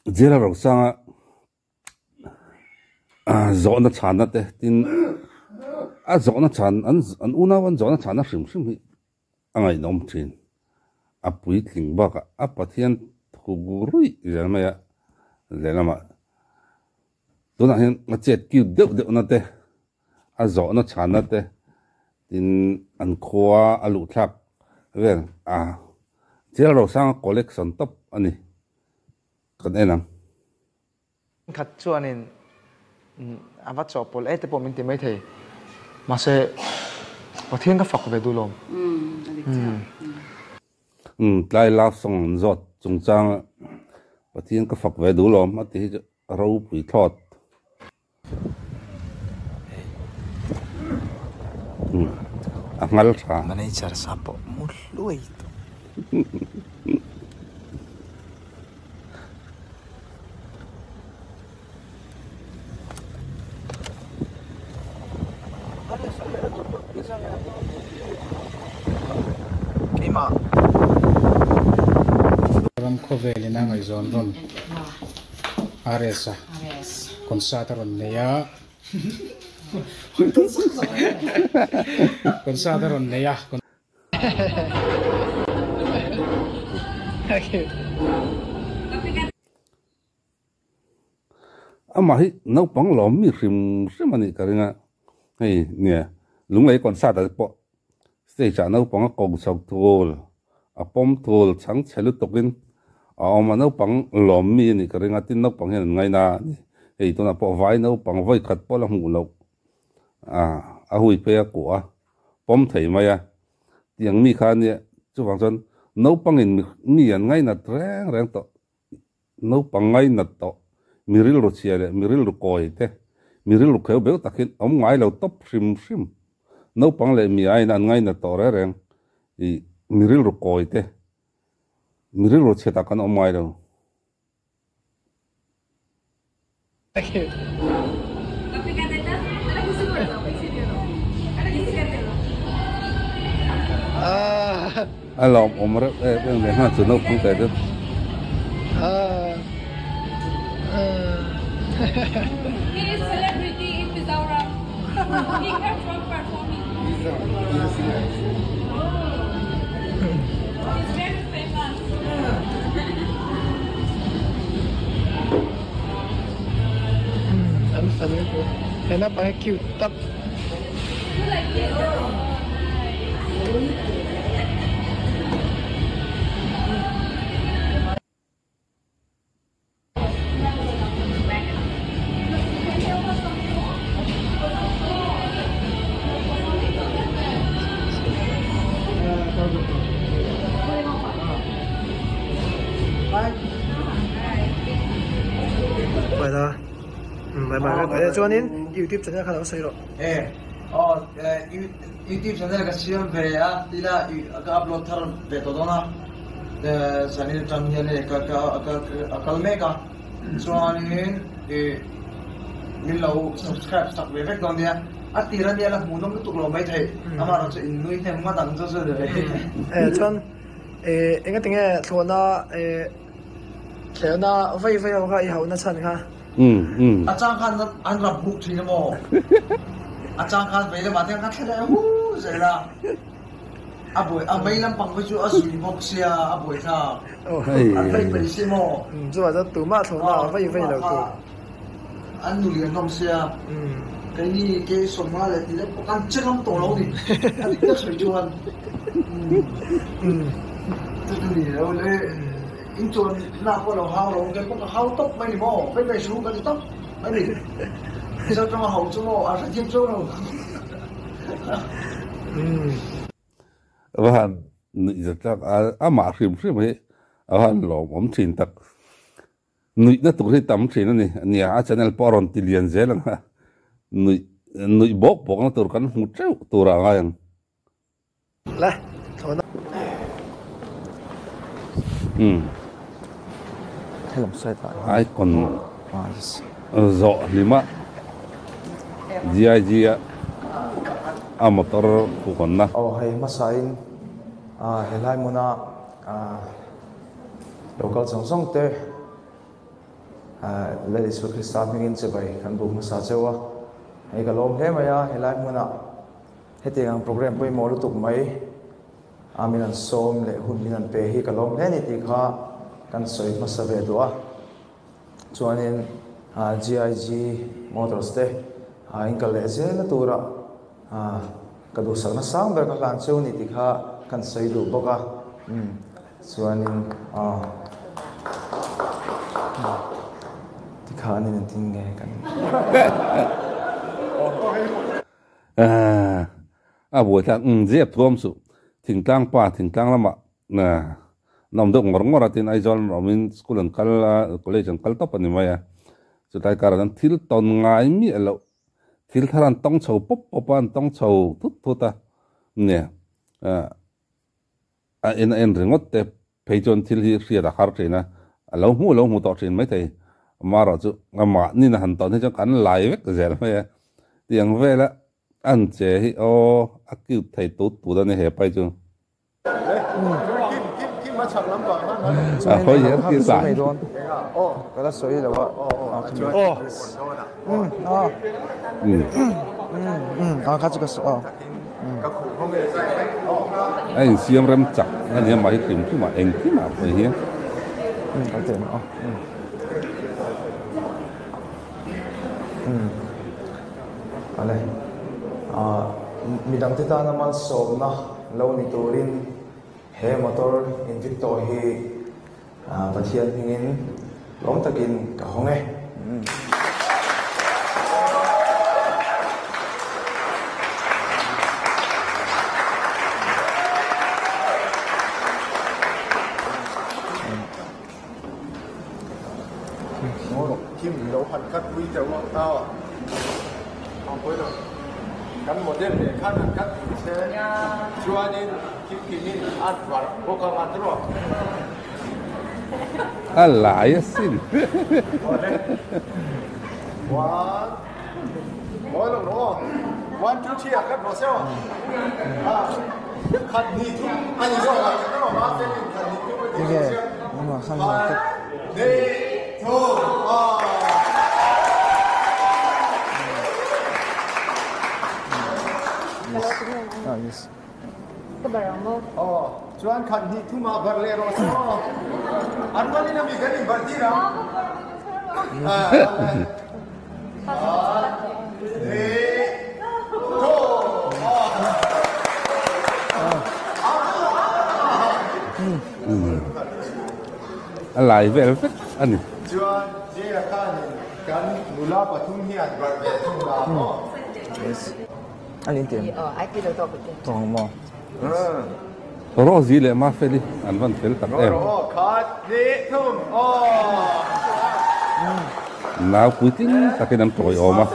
Jail a rosanga zawhna chhanna te tin a zawhna chhan an an unau an zawhna chhanna hrim hrim hi a ngaihnawm thin. A puitling bakah a Pathian thu ruih zel mai a lehlamah tunah hian a chet cute deuh deuh na te a zawhna chhanna te tin an khua a luh thlak vel a Jail Rosanga collection tawp a ni kan en ang. Khat chuanin a va chawhpawlh e te pawh min ti maithei mahse Pathian ka fak ve duh lawm. Umm tlai love song an zawt chungchanga Pathian ka fak ve duh lawm a ti hi chu a ropui thlawt. Umm a nghal tha. Manager sa pawh mu hluai tawh. Ram khawvel in a ngaihzawn rawn RS a concert a rawn nei a concert a rawn nei a. Amah hi naupang lawm mi hrim hrim a nih ka ring a, hei nia Lunglei concert ah te pawh stage ah naupang a ko chho thul, a pawm thul chhang chhe lutuk in a awm a, naupang lawm mi a nih ka ring a, tin naupang hian an ngaina a ni, hei tunah pawh vai naupang vawi khat pawh la hmuh loh a hui phei a kuah a, pawm thei mai a. Tiang mi kha ania, chuvang chuan naupangin mi an ngainat reng reng tawh, naupang ngainat tawh, mi rilru chhia leh mi rilru kawi te, mi rilru kheu beu tak hi awm ngai lo tawp hrim hrim. Naupang leh mi aiin an ngainat tawh reng reng i mi rilru kawi te, mi rilru chhe tak an awm ngai lo. A lawmawm reuh em em leh nghal chu naupang teh deuh. An fel he naupang hi cute tak. Chuanin youtube channel kha lo sawi rawh. E aw youtube channel ka siam ve a tila ka upload thar ve tawh dawn a zanin atang hian hei ka ka a kal mek a chuanin ih min lo subscribe sak ve vek dawn nia a tir ania la hmuhnawm lutuk lo maithei amaherawhchu in nui hnem ngawt ang chu chu ni ve. E chuan ih engatinge thlawhna ih thlehna vei vei ho kha i hauhna chhan kha. A chang khan an rap buk thin a maw? A chang khan vei lamah te khan thla leh hu zel a. A buai a mei lampang phei chu a zui bawk sia a buai thlak. An vei peih si maw? Chuvah chuan tumah thlawhna a vei vei lo tur. An nu lian hlawm sia. Keini ke sawmnga leh tih lek pawh kan che ngam tawh lo ni. A dik tak sawi chuan. Chuti ni lo le. In chuan na pawh lo hau lo, kei pawh ka hau tawp mai ni maw? Vei vei su ka ti tawp mai ni. Mizo tawng a hau chu maw a hrethiam chuang lo. A va han nuih zat tlak a, amah hrim hrim hi a va han lawmawm thin tak. Nuihna tur hi tam thin a ni. Nia, a channel pawh a rawn ti lian zel ang a, nuih nuih bawk bawkna tur kan hmu teuh tur ah ngai ang. Le thlawhna. Umm. Helam side ah hian. Icon zawh hlima GIG a a motor huhawnna. Aw hei hmasa in helai hmuna local zawng zawng te. Lal Isua Krista hmingin chibai kan buk hmasa cheu a, hei ka lawm hle mai a, helai hmunah hetiang ang programme pawimawh lutuk mai a min an sawm leh hun min an pe hi ka lawm hle a ni tih kha kan sawi hmasa ve duh a. Chuanin GIG Motors te in kal leh zelna tura ka duhsakna sang ber ka hlan cheu a ni tih kha kan sawi duh bawk a. Chuanin tikhan in engtin nge kan. A buaithlak zep thuam suh thingtlang pa thingtlang lamah Nawm deuh ngawr ngawr a tin Aizawl an awmin school an kal a, college an kal tawp a ni mai a. Chutlai karah chuan thil tawn ngai miah loh, thil thar an tawng chho pawp pawp a, an tawng chho thut thut a nia. A en a en ringawt te phei chuan thil hi hriat a har thin a, a lo hmuh lo hmu tawh thin maithei. Amaherawh chu mahni a han tawn hi chuan kan lai vek zel mai a, tiang vela an che hi aw a cute thei tut tut a ni he pai chu. A insiam rem chak a nia mah hi hrim hrim ah engkim ah pawh hian. Midangte tana malsawmna lo ni turin he motor Invicto hi Pathian hmingin lawm takin ka hawng e. A lai asin. A lai vel vek a ni. Rosie leh Mafeli an van fel tak em. Nau puitling takin an tawiawm a.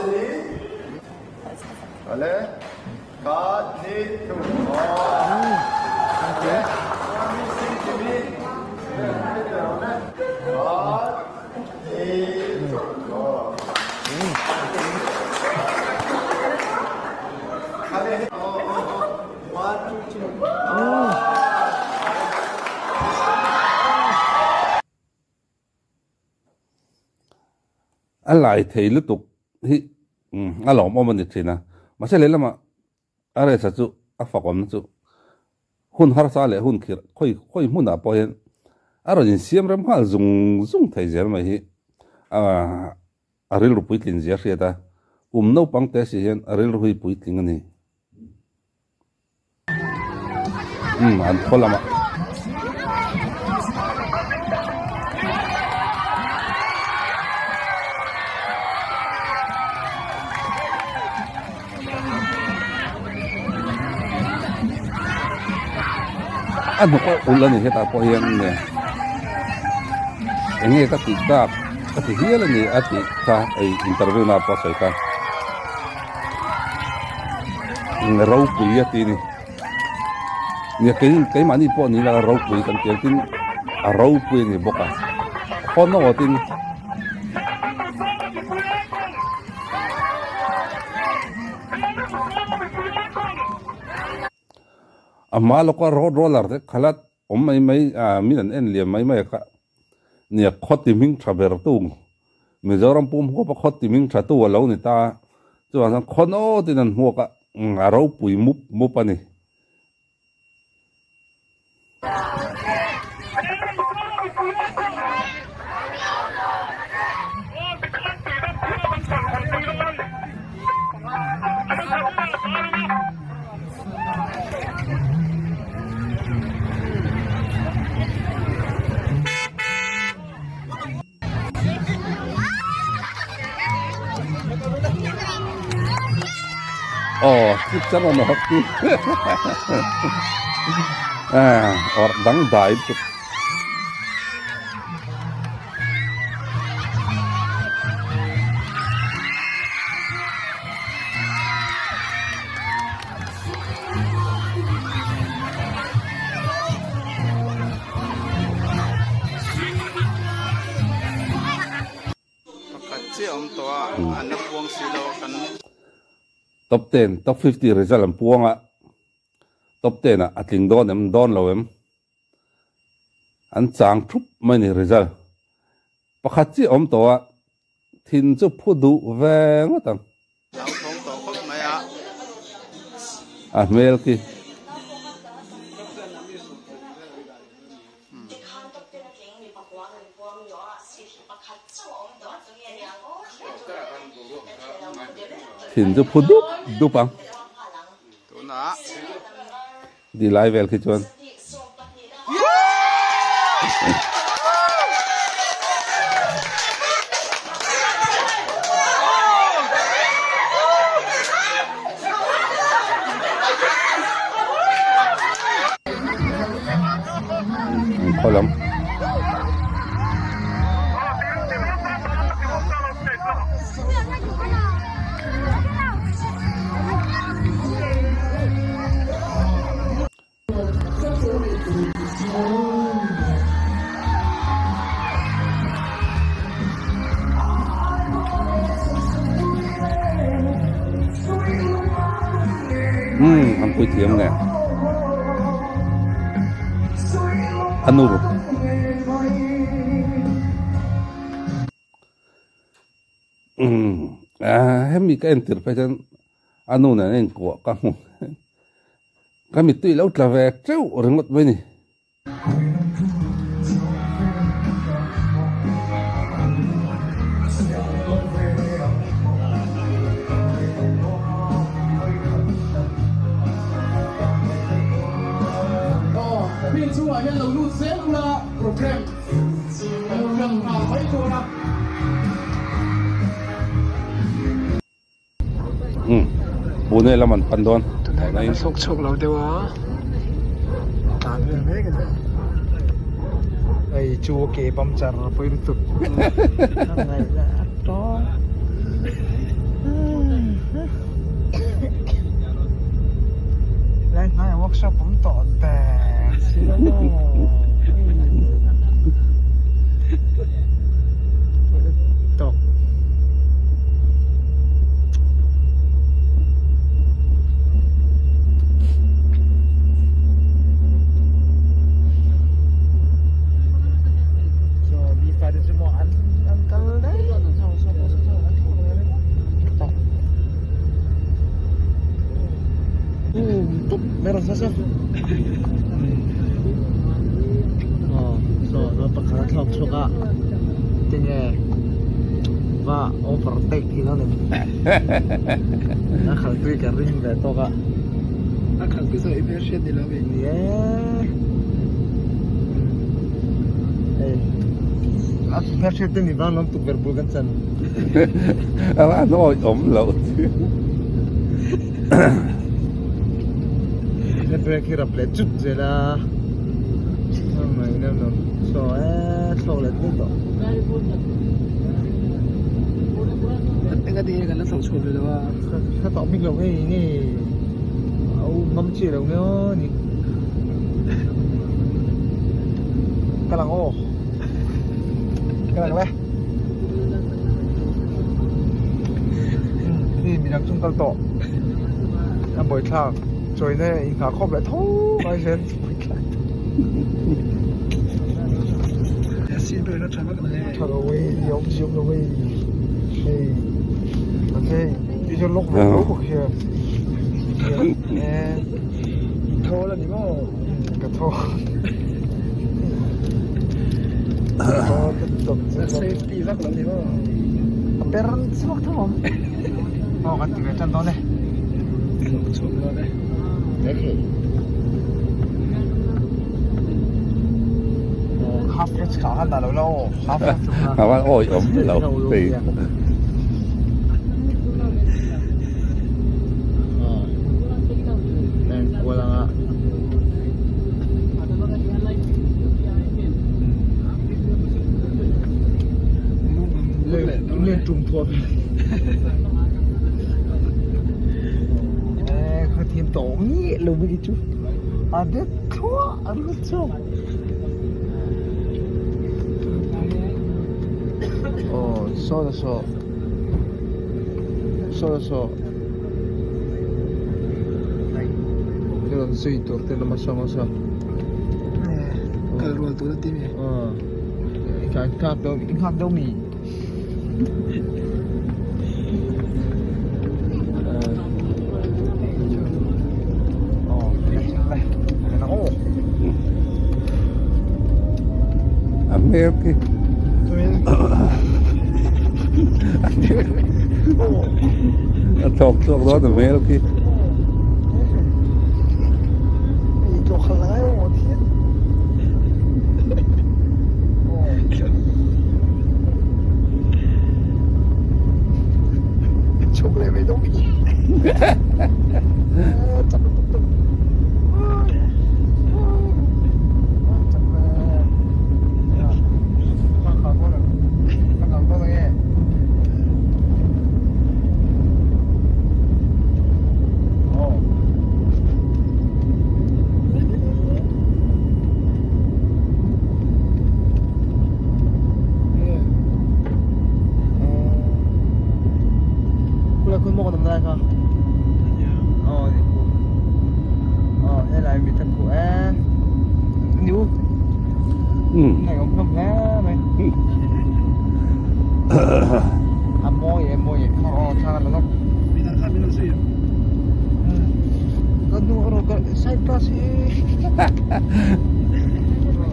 A lai thei lutuk hi a lawmawm a ni thin a, mahse lehlamah a resa chu a fakawmna chu hun harsa leh hun khirh khawi khawi hmunah pawh hian a rawn insiam rem nghal zung zung thei zel mai hi a rilru puitlin zia hriat a, kum naupang te si hian a rilru hi puitling a ni. Umm an khaw lamah. A hnuk a ulh a ni hetah pawh hian nge eng nge ka tih tak ka ti hial a ni a tih kha ei interview na pawh a sawi kha. Ropui a ti ni. Nia kei keimahni pawh ni la ropui kan ti ang tin a ropui a ni bawk a. Khaw nawt in a hma lawka road roller te khalat awm mai mai ah min an en liam mai mai a kha. Nia khaw ti hming tha ber tung. Mizoram pum huap a khaw timing tha tu a lo ni ta a, chuvang chuan khaw nawtin an hmuak a, a ropui mup mup a ni. Aw chip chang a nawk chu awrh dang dai lutuk. Pakhat chiah awm tawh a, an la puang si lo a kan. Top ten, top 50 result an puang a, top ten ah a tling dawn em, dawn lo em? An chang thup mai ni result. Pakhat chiah awm tawh a, thin chu phu duh ve ngawt ang. Hlauthawng tawh khawp mai a. A hmel khi. Thin chu phu dup dup ang. Tunah. Di lai vel khi chuan. Khaw lam. Umm an pui thiam nge a nur. Umm hemi ka entir phei chuan a nu nen a inkuah ka hmu ka mittui lo tla ve teuh ringawt mai ni. Umm Pune lam an pan dawn. Tunah hian a thlawk chhuak lo deuh a tlan vel mek a ni. Hei chu ke puncture pawi lutuk. Lai hnaiah workshop awm tawh der si lo maw. Tawk. So mi fate chu maw an an kal daih. Meron sa sa. Oh, so no pakhat thlawk chhuak a. Tinge va overtake hi lo ni. A khalh tui ka ring ve tawk a. A khalh tui zawh i hmel hriat ni lo mi. Ni e. Hei. A hmel hriat te ni vang lawm tukverh bul kan chan. A va nawi awm lo. He brake hi rap leh chut zel a. Mai no no. So e thlawk leh thlawk tawh. Enga ti nge kan la thlawh chhuah ve lo a. Ka tawh bik lo ngei ngei. Au ngam chi lo nge aw ni. Ka lang aw. Ka lang le. Ni midang chung kal tawh. A buai thlak. Chawina inghah khawp leh tho mai zel. Seat belt a tha vak na nge? Tha lo e, awm si awm lo e. Hei, mahse i chu lock ve tho bawk hian. E, tho la ni maw? Ka tho. Tho ka tawp chu. Safety vak lo ni maw? A per chhuak tho awm. Aw kan ti ve tan dawn e. Thawk chhuak dawn e. Half clutch kha han dah lo la aw half clutch chu kha a awi awm lo hei kual anga lunglen tum thuam kha thiam tawh nge lo mai chu a det thluah a lut chu aw saw la saw saw la saw i rawn zui tur te lama saw saw kal rual tur a ti mi aw i nghak deuh i nghak deuh mi. A hmel khi a thawk chhuak dawn a hmel khi. Chhuk leh mai dawn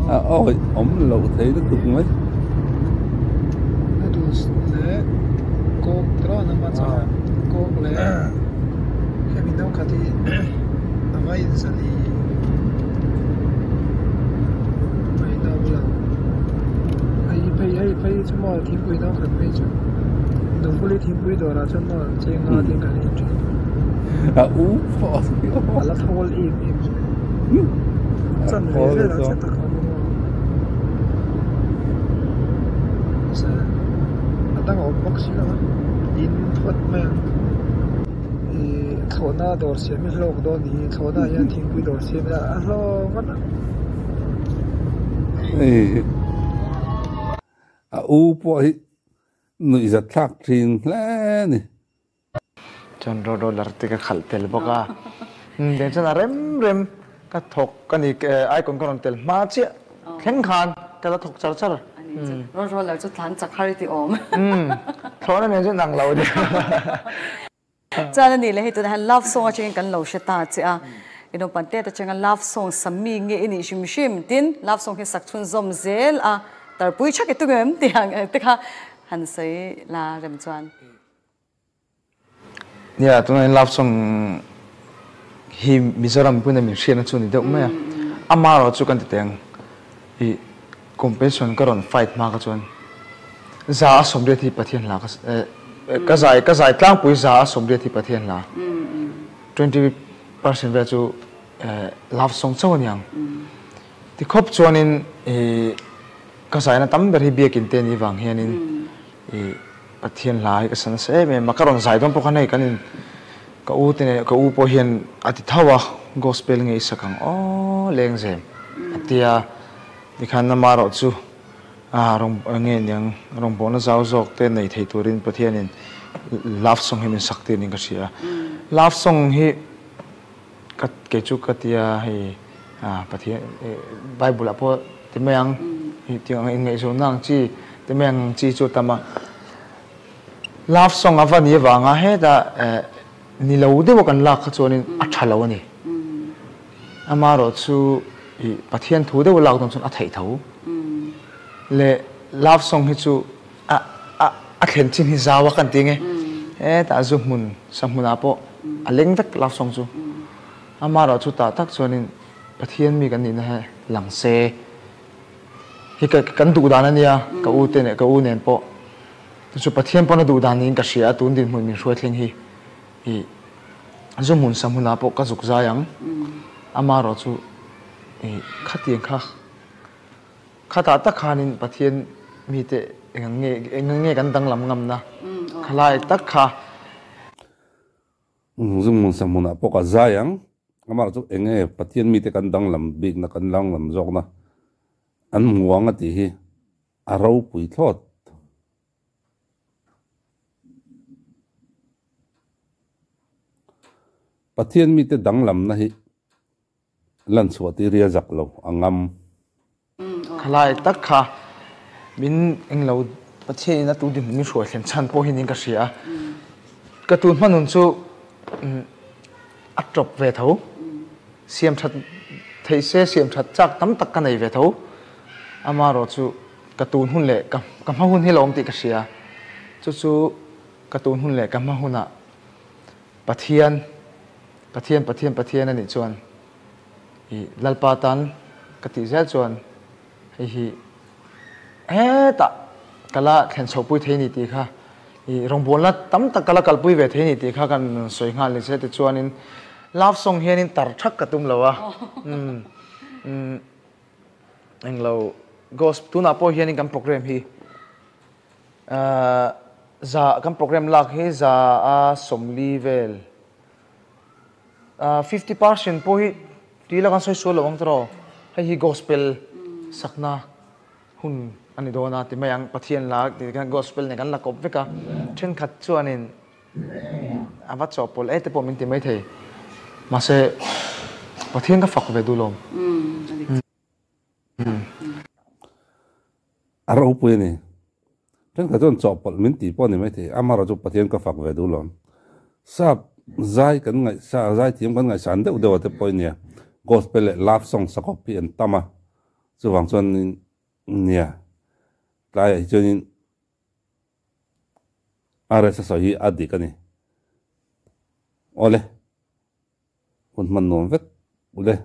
A awi awm loh thei lutuk mai. Noodles leh coke tiraw an hman chak a coke leh hemi no khat hi a va inzal i mai no bulah hei phei hei phei chu maw thingpui no khat phei chu Dawngpuli thingpui dawrah chuan maw cheng nga te kan in thin a u pawh a la thawl em em zui chan ve vel a che tak a awm a dang a awm bawk si lo a in phawt mai ang ih thlawhna dawr siam hi hlawk dawn ni hi thlawhna ah hian thingpui dawr siam ila a hlawk ngawt ang. A u pawh hi nuihzat thlak thin hle a ni. Chuan road roller te ka khalh tel bawk a, den chuan a rem rem ka thawk a ni icon ka rawn tel hma chiah thleng khan ka la thawk char char. Road roller chu tlan chak har i ti awm. Thlawhna nen chuan ang lo deuh. Chuan a nih leh hei tunah hian love song atangin kan lo hre ta che a, i naupang tet atanga love song sa mi nge i nih hrim hrim tin love song hi sak chhunzawm zel a tarpui thak i tum em tih ang te kha han sawi la rem chuan. Nia, tunah hian love song hi Mizoram mipui nen min hriatna chu a ni deuh mai a. Ama erawh chu kan ti teh ang, ih competition ka rawn fight hma kha chuan za a sawmriat hi Pathian hla ka ka zai ka zai tlangpui za a sawmriat hi Pathian hla 20% vel chu love song chauh a ni ang. Tikhawp chuanin ih ka zaina tam ber hi biakin te ni vang hianin ih Pathian hla hi ka sa nasa em em a, ka rawn zai dawn pawh khan hei kan in ka u te nen ka u pawh hian a ti tho a, gospel nge i sak ang aw lengzem a ti a, tikhan ama erawh chu ah rawn nge niang rawngbawlna zau zawk te nei thei turin Pathianin love song hi min sak tir niin ka hria a, love song hi ka kei chu ka tia hei ah Pathian bible ah pawh ti mai ang. I tiang ang inngaihzawnna ang chi te mai ang chi chu a tam a. Love song a va ni avanga heta ni lo deuha kan lak kha chuanin a tha lo a ni. Amaherawhchu i Pathian thu deuha lak dawn chuan a theih tho. Le love song hi chu a a a thlen chin hi zau a kan ti nge. Hetah zu hmun sa hmunah pawh a leng vek love song chu. Amaherawhchu tah tak chuanin Pathian mi kan nihna hi lang se. Hi ka kan duh dan a nia ka u te leh ka u nen pawh. Chu chu Pathian pawn a duh dan niin ka hria a tun dinhmun min hruai thleng hi i zu hmun sa hmunah pawh ka zuk zai ang. Amaherawh chu i khatiang kha khatah tak khanin Pathian mite eng nge eng nge kan danglam ngamna khalai tak kha. Zu hmun sa hmunah pawh ka zai ang. Amaherawh chu eng nge Pathian mite kan danglam bikna kan danglam zawkna an hmu ang a tih hi a ropui thlawt. Pathian mite danglamna hi lan chhuah tir hi a zak lo, a ngam. Khalai tak kha min englo Pathian in a tu dinhmun min hruai thlen chhan pawh hi niin ka hria a. Ka tun hma nun chu a tawp ve tho. Siam that theih se siam that chak tam tak ka nei ve tho. Amaherawhchu Ka tun hun leh ka ka hma hun hi la awm tih ka hria. Chu chu ka tun hun leh ka hma hunah Pathian, Pathian, Pathian, Pathian a nih chuan i Lalpa tan ka tih zel chuan hei hi hetah ka la thlen chhohpui thei ni tih kha i rawngbawlna tam tak ka la kalpui ve thei ni tih kha kan sawi nghal ni se tichuanin love song hianin tar thak ka tum lo a. Umm umm. Englo Gosp tunah pawh hianin kan program hi za kan program lak hi za a sawmli vel 50% pawh hi tui la kan sawi sual lo ang tawh hei hi gospel sakna hun a ni dawn a ti mai ang Pathian la ti khan gospel nen kan la kawp vek a thenkhat chuanin A va chawhpawlh e te pawh min ti mai thei. Mahse, Pathian ka fak ve duh lawm. A ropui a ni. Thenkhat chuan chawhpawlh min ti pawh a ni mai thei. Amaherawh chu Pathian ka fak ve duh lawm. Sap zai kan ngaihsa, zai thiam kan ngaihsan deuh deuh a te pawh i nia. Gospel leh love song sakawp hi an tam a. Chuvang chuanin nia, tlaiah hi chuanin RS a sawi hi a dik a ni. Awle, hun hman nuam vek ule.